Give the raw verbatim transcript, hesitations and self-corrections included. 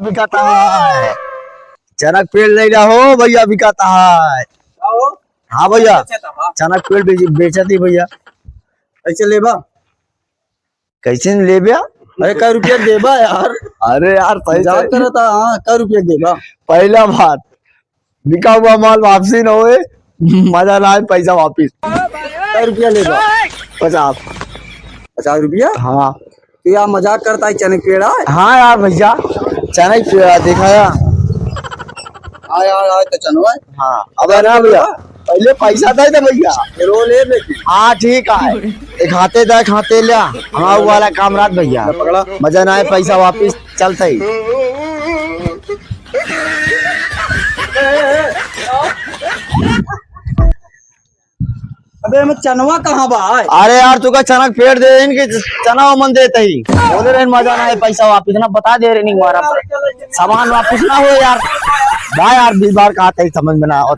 बिकाता है। चना के पेड़ ले रहा हो भैया, बिकाता है। का हो? हाँ भैया, बेचत हवा? चना के पेड़ बेच-, बेचत ही भैया। कैसे लेबा? कैसे न लेबे? अरे, कै रुपया देबा यार? अरे यार, सही, मजाक सही। करता, हाँ, कै रुपया देबा? पहला बात, बिका हुआ माल वापसी न होए, मजा ना आए, पैसा वापिस। कै रुपया लेबा? पचास। पचास रुपया? हाँ। तो यार, मजाक करता है, चने के पेड़ आए? हाँ यार भैया, चने के पेड़ आए, देखा यार। हाँ यार, आए तो चनवा है। हाँ, अब है ना भैया, पहले पैसा दे दे भैया। रो ले लेकिन। हाँ, ठीक है, एक हाथे दे, एक हाथे लिया। हाँ, वो वाला काम रात भैया। पकड़ा। मजा ना आए, पैसा वापिस चलते ही। अबे, हमें चनवा कहाँ बा? अरे यार, तुका चना के पेड़ दे रहे कि चना मन देते ही। बोले रहे, मजा ना आए, पैसा वापिस ना, बता दे रहे नहीं हमारा। सामान वापिस ना हो यार। बा यार, बीस बार कहा था, समझ में ना आओ।